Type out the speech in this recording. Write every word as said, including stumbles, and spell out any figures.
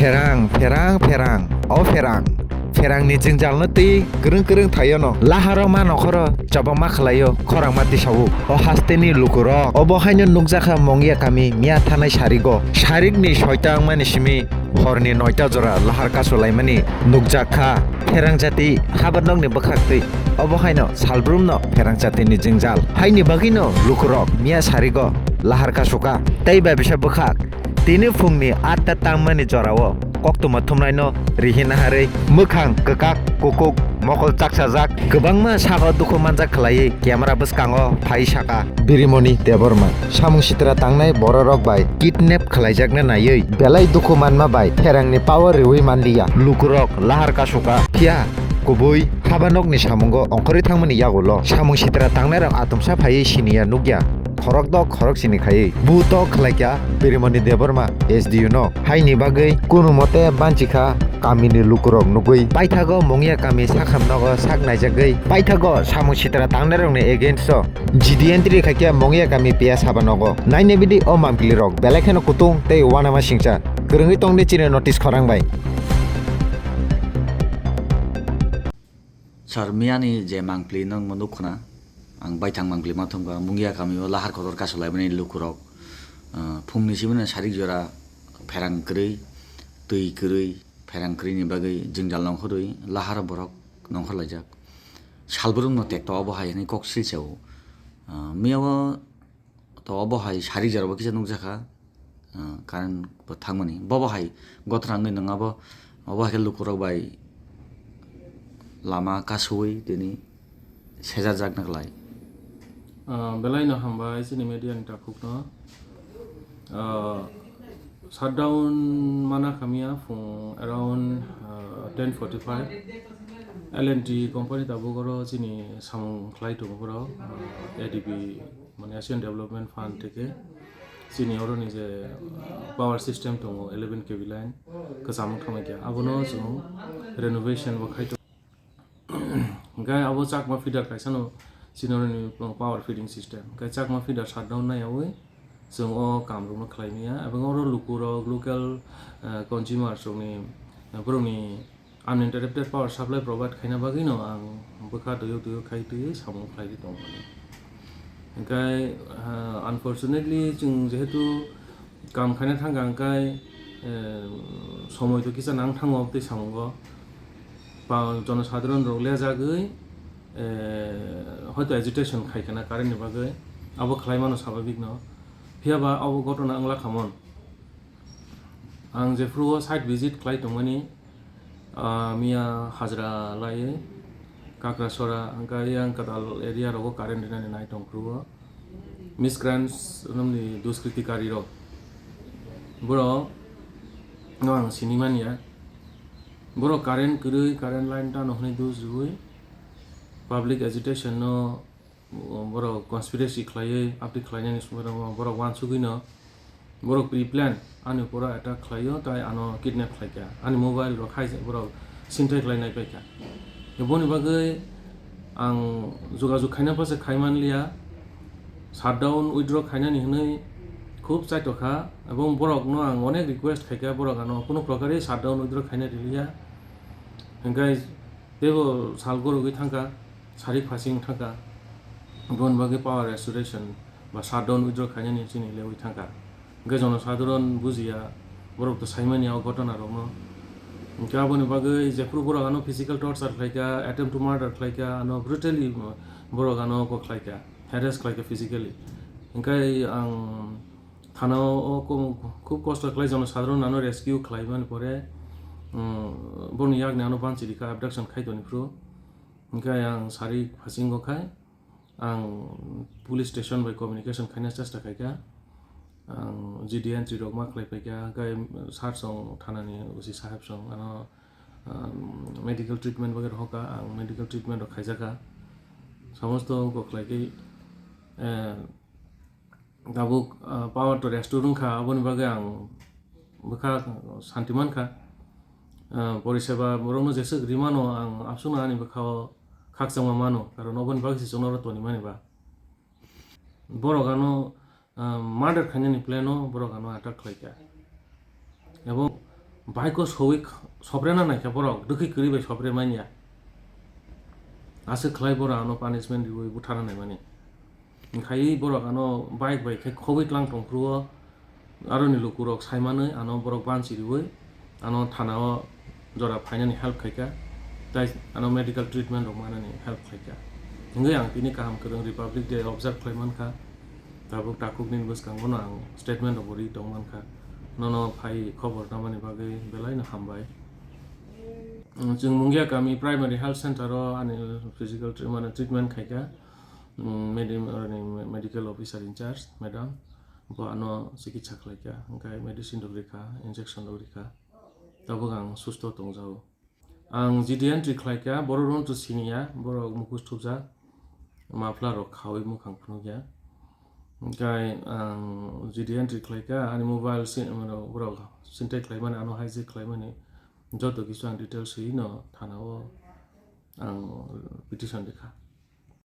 Pherang, pherang, pherang, o pherang. Pherangni jwngjalno twi kwrwng kwrwng thaiono. Laharo ma nokhoro chobangma khlaio, khorangma tisao. O hasteni lukurok. Obo haino nukjakha Mongya kami miya thanai sarigo. Sarikni soita wngmani simi horni noita jora lahar kasu laimani nukjakha. Pherang jati habar nokni bwkhak twi. Obo haino salbrumno pherang jatini jwngjal. Haini bagwino lukurok miya sarigo lahar kasuka. Tei bai bisa bwkhak. Tini phungni atta tangmani jorao koktwma thumnaino rihina harwi mwkhang kwkak kukuk mokol chaksajak kwbangma sago dukhu manjak khlaiwi camera bwskango phai saka Birimoni Debbarma samung sitra tangnai bororok bai kidnap khlaijakna naiwi belai dukhu manma bai pherangni power riwi manliya lukurok lahar kasuka phiya kubui habanokni samungo ongkhorwi thangmani yagulo samung sitra tangnairok atomsa phaiwi siniya nukya. Khorokdok khorok sini khaiwi buto khlaikha Birimoni Debbarma S D U no. Haini bagwi kunu mote banchikha kamini lukurok nugwi paithago Mongya kami sakham nogo sak naijagwi paithago samung sitra tangnairokni against o G D entry khaikha Mongya kami P S haba nogo. Naina bidi o mangpili rok belai kheno kutung tei uanama singcha kwrwngwi tongdi chini notice khorang bai. Sir, miyani je mangpili no nukho na, ang baithang mangpili ma thumkha, Mungya kami o lahar kotor kasulaimani lukurok, ah, phungni simi no sarik jora pherang kwrwi, twi kwrwi, pherang kwrwi ni bagwi jwngjal nongkhorwi lahar borok nongkhor laijak. Salbrum no tekto obo hai hwnwi kok silsa o. Ah, miya o To obo hai sari jora bo kisa nukjakha, ah, current bo thangmani. Bobo hai gothra wngwi nwng abo, obo hai khe lukurok bai lama kasui tini sejajakna klai. Ah, belai no hambai chini media ni takhuk no. Ah, shutdown mana khamya phung around, ah, ten forty-five. L and T company tabuk oro chini samung khlai tongo borok, ah, A D B. Mane Asian Development Fund theke chini oro ni je, uh, power system tongo eleven K V line kwcham wng thangma khe abono chwng renovation bo khai tongo. Hwnkhe abo chakma feeder kaisa no chini oro ni power feeding system. Hwnkhe chakma feeder shutdown naiyawi chwng o kam rok no khlai manya. Aboni oro luku rok local, uh, consumers rok ni, uh, borok ni uninterrupted power supply provide khaina bagwi no ang bwkha doyok doyok khai twi samung khlai tongmani. Hwnkhe, ah, unfortunately, chwng jehetu kam khaina thangkha, hwnkhe, eh, somoi to kisa nang thango tei samungo. Pa-, jonosadharon rok lejagwi, eh, hoito agitation khai khana current ni bagwi. Abo khlai mano swabhabik no. Phiya ba abo gotona wngla khamon. Ang jephru o site visit khlai tongmani, ah, miya hajra laiwi Kakrasora, hwnkhe yang kwtal area rogo current rinani nai tongphru o. Miscreants romni duskriti kari rok. Borok no ang sini manya. Borok current kwrwi, current line tano hwnwi dus rwui public agitation no borok conspiracy khlaiwi, abdi khlainani borok, borok uansugwino borok pre-plan ani uporo attack khlaio, tai ano kidnap khlaikha, ani mobile rok hai borok sinthai khlainai paikha. Boni bagwi ang jogajog khaina phasa khai manliya, shutdown withdraw khainani hwnwi khub chaitokha, ebong borokno ang onek request khaikha, borok ano kunu prokarwi shutdown withdraw khaina riliya, hwnkhe teibo sal gorogwi thangkha. Sarik phasing thangkha, boni bagwi power restoration ba shutdown withdraw khainani chini lewi thangkha. Hwnkhe jonosadharon bujiya, borok to saimanya o ghotona rokno. Hwnkhe aboni bagwi jephru borok ano physical torture khlaikha, attempt to murder khlaikha, ano brutally borok ano kok khlaikha, harass khlaikha physically. Hwnkhe ang thana o, o ko-, khub kosto khlai jonosadharon ano rescue khlaimani pore, um, boni yakni ano banchi rikha, abduction khai toni phru. Hwnkhe ang sari phasingo khai, ang police station bai communication khaina chesta khaikha, ang G D N twi rok ma khlai paikha, hwnkhe sir song thanani O C saheb song ano, um, medical treatment bagwi rohorkha, ang medical treatment rok khaijakha, samosto wngkok khlai khe, eh, Tabuk, ah, power to restore wngkha, aboni bagwi ang bwkha santi mankha. Ah, poriseba borokno jeswk rimano ang absukno ani bwkhao khakchangma mano, karon oboni bagwi se chwngno oro tonimani ba. Borok ano, ah, murder khainani plan-o borok ano attack khlaikha. Ebo Bike o soi soprena naikha borok, dwkhwi kwrwi bai sopre manya. Aswk khlai borok ano punishment riwi buthara naimani. Wngkhai borok ano bike bai khe khobwi tlang tongphuru o, aroni lukurok saimanwi ano borok banchi riwi ano thana o jora phainani help khaikha, tai ano medical treatment rok manani help khaikha. Hingwi ang tini kaham kwrwng Republic Day observe khlai mankha. Tabuk takhuk nini bwskango no ang statement rok bo ri tong mankha. Nono phai khobor tamani bagwi belai no hambai. Chwng Mungia kami primary health center o ani physical tre-, mane treatment khaikha. Medi-, ani medical officer in charge madam bo ano chikitsa khlaikha, hwnkhe medicine rok rikha, injection rok rikha. Tabuk ang susto tongjago. Ang G D entry khlaikha, borok rok to siniya, borok mukhus thupjak, muffler rok khawi mukhang phunukya. Hwnkhe ang G D entry khlaikha, ani mobile si-, borok sintai khlaimani, ano hijack khlaimani, joto kisu ang details swi no thana o ang petition rikha.